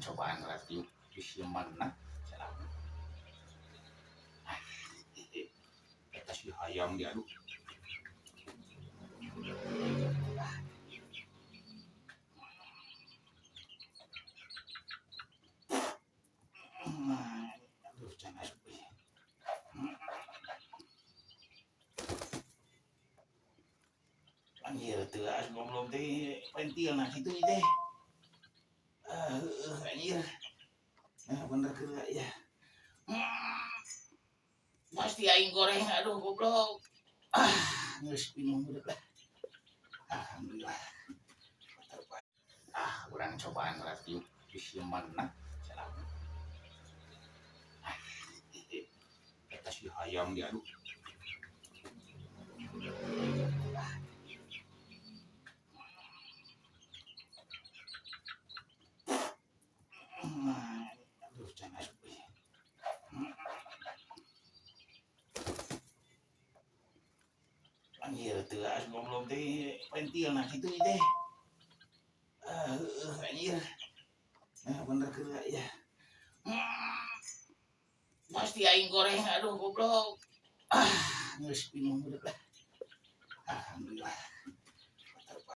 Cobaan ratiup disimanna salam. Ah, eta si hayam diaduk. Aduh, can asup euy. Anjir, teu asup, goblok teh pentilna kitu teh. Ah, heueuh anjir. Ah, bener keur ya. Pasti aing goreng, aduh, goblok. Ah, geus minum lah. Alhamdulillah. Ah, urang cobaan ratiup disimanna salam. Ah, eta si hayam diaduk. Aduh, can asup euy. Anjir, teu asup, goblok teh pentilna kitu teh. Ah, heueuh anjir. Ah, bener keur ya. Pasti aing goreng, aduh, goblok. Ah, geus minum lah. Alhamdulillah.